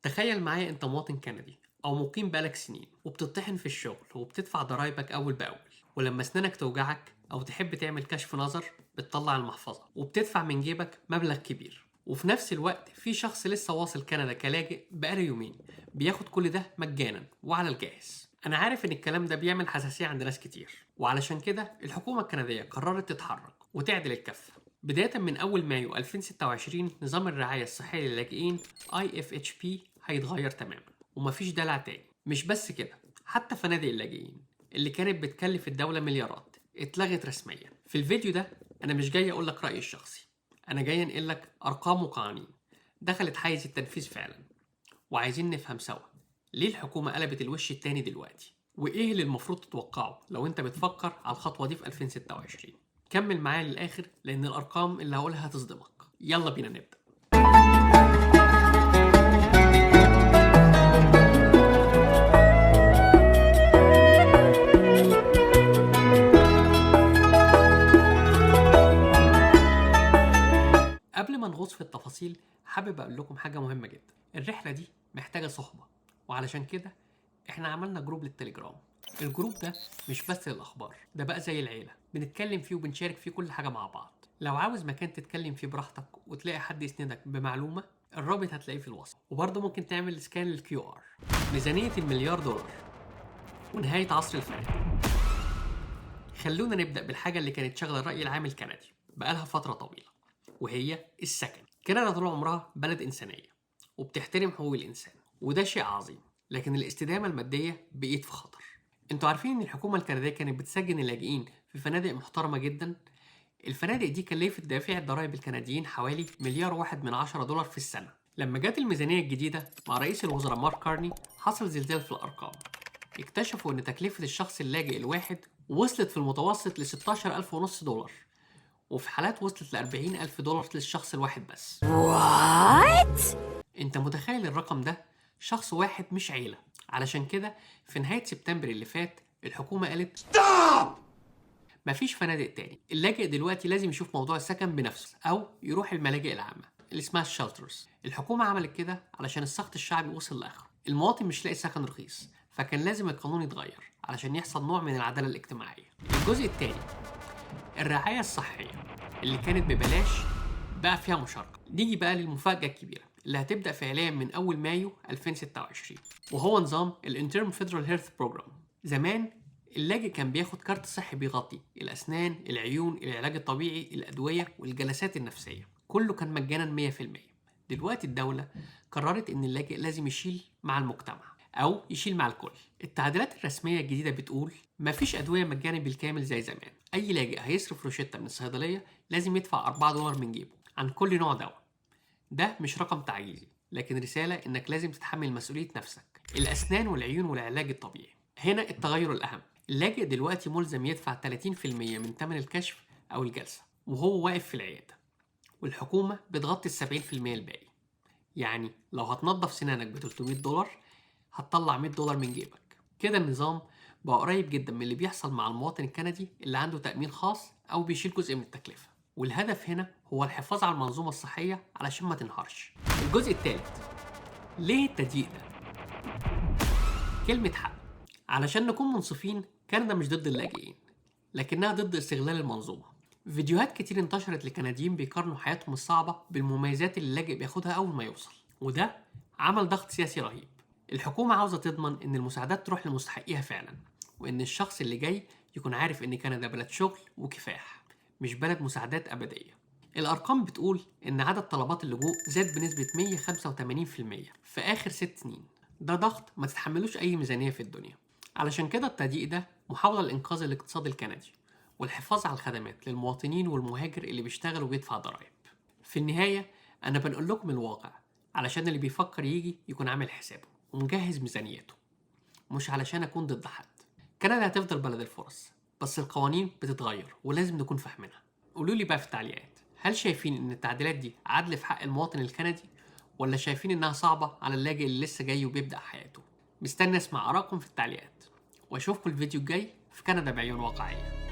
تخيل معايا انت مواطن كندي او مقيم بقالك سنين وبتطحن في الشغل وبتدفع ضرايبك اول باول، ولما اسنانك توجعك او تحب تعمل كشف نظر بتطلع المحفظة وبتدفع من جيبك مبلغ كبير. وفي نفس الوقت في شخص لسه واصل كندا كلاجئ بقاله يومين بياخد كل ده مجانا وعلى الجاهز. انا عارف ان الكلام ده بيعمل حساسية عند ناس كتير، وعلشان كده الحكومة الكندية قررت تتحرك وتعدل الكفة. بداية من أول مايو 2026 نظام الرعاية الصحية للاجئين IFHP هيتغير تماما ومفيش دلع تاني. مش بس كده، حتى فنادق اللاجئين اللي كانت بتكلف الدولة مليارات اتلغت رسميا. في الفيديو ده أنا مش جاي أقولك رأيي الشخصي، أنا جاي أنقلك أرقام وقوانين دخلت حيز التنفيذ فعلا، وعايزين نفهم سوا ليه الحكومة قلبت الوش التاني دلوقتي، وإيه اللي المفروض تتوقعه لو أنت بتفكر على الخطوة دي في 2026. كمل معايا للآخر لأن الأرقام اللي هقولها هتصدمك. يلا بينا نبدأ. قبل ما نغوص في التفاصيل حابب أقول لكم حاجة مهمة جدا. الرحلة دي محتاجة صحبة، وعلشان كده احنا عملنا group للتليجرام. ال group ده مش بس للأخبار، ده بقى زي العيلة، بنتكلم فيه وبنشارك فيه كل حاجة مع بعض. لو عاوز مكان تتكلم فيه براحتك وتلاقي حد يسندك بمعلومة، الرابط هتلاقيه في الوصف، وبرضه ممكن تعمل scan لل QR. ميزانية المليار دولار ونهاية عصر الفنادق. خلونا نبدأ بالحاجة اللي كانت شغلة الرأي العام الكندي بقالها فترة طويلة، وهي السكن. كندا طول عمرها بلد إنسانية وبتحترم حقوق الإنسان، وده شيء عظيم، لكن الاستدامة المادية بقيت في خطر. انتوا عارفين ان الحكومة الكندية كانت بتسجن اللاجئين في فنادق محترمة جدا؟ الفنادق دي كلفت دافع الضرائب الكنديين حوالي 1.1 مليار دولار في السنة. لما جت الميزانية الجديدة مع رئيس الوزراء مارك كارني حصل زلزال في الأرقام. اكتشفوا ان تكلفة الشخص اللاجئ الواحد وصلت في المتوسط ل 16,500 دولار، وفي حالات وصلت ل 40,000 دولار للشخص الواحد بس. What؟ انت متخيل الرقم ده؟ شخص واحد مش عيلة. علشان كده في نهاية سبتمبر اللي فات الحكومة قالت Stop! مفيش فنادق تاني. اللاجئ دلوقتي لازم يشوف موضوع السكن بنفسه أو يروح الملاجئ العامة اللي اسمها ال shelters. الحكومة عملت كده علشان السخط الشعبي وصل لآخره، المواطن مش لاقي سكن رخيص، فكان لازم القانون يتغير علشان يحصل نوع من العدالة الاجتماعية. الجزء التاني، الرعاية الصحية اللي كانت ببلاش بقى فيها مشاركة. نيجي بقى للمفاجأة الكبيرة اللي هتبدأ فعليا من أول مايو 2026، وهو نظام ال Interim Federal Health Program. زمان اللاجئ كان بياخد كارت صحي بيغطي الأسنان، العيون، العلاج الطبيعي، الأدوية والجلسات النفسية، كله كان مجانا 100%. دلوقتي الدولة قررت إن اللاجئ لازم يشيل مع المجتمع أو يشيل مع الكل. التعديلات الرسمية الجديدة بتقول مفيش أدوية مجاني بالكامل زي زمان. أي لاجئ هيصرف روشتة من الصيدلية لازم يدفع $4 من جيبه عن كل نوع دواء. ده مش رقم تعجيزي، لكن رسالة إنك لازم تتحمل مسؤولية نفسك. الأسنان والعيون والعلاج الطبيعي، هنا التغير الأهم. اللاجئ دلوقتي ملزم يدفع 30% من ثمن الكشف أو الجلسة وهو واقف في العيادة، والحكومة بتغطي 70% الباقي. يعني لو هتنظف سنانك ب $300 هتطلع $100 من جيبك. كده النظام بقى قريب جدا من اللي بيحصل مع المواطن الكندي اللي عنده تأمين خاص أو بيشيل جزء من التكلفة. والهدف هنا هو الحفاظ على المنظومة الصحية علشان ما تنهارش. الجزء الثالث، ليه التضييق ده؟ كلمة حق. علشان نكون منصفين، كندا مش ضد اللاجئين، لكنها ضد استغلال المنظومة. فيديوهات كتير انتشرت لكنديين بيقارنوا حياتهم الصعبة بالمميزات اللي اللاجئ بياخدها أول ما يوصل، وده عمل ضغط سياسي رهيب. الحكومة عاوزة تضمن إن المساعدات تروح لمستحقيها فعلا، وإن الشخص اللي جاي يكون عارف إن كندا بلد شغل وكفاح، مش بلد مساعدات أبدية. الأرقام بتقول إن عدد طلبات اللجوء زاد بنسبة 185% في آخر 6 سنين. ده ضغط ما تتحملوش أي ميزانية في الدنيا. علشان كده التضييق ده محاولة لإنقاذ الاقتصاد الكندي والحفاظ على الخدمات للمواطنين والمهاجر اللي بيشتغل وبيدفع ضرائب. في النهاية أنا بنقول لكم الواقع علشان اللي بيفكر يجي يكون عامل حسابه ومجهز ميزانيته، مش علشان أكون ضد حد. كندا هتفضل بلد الفرص، بس القوانين بتتغير ولازم نكون فاهمينها. قولوا لي بقى في التعليقات، هل شايفين إن التعديلات دي عدل في حق المواطن الكندي، ولا شايفين إنها صعبة على اللاجئ اللي لسه جاي وبيبدأ حياته؟ مستني أسمع آرائكم في التعليقات، وأشوفكم الفيديو الجاي في كندا بعيون واقعية.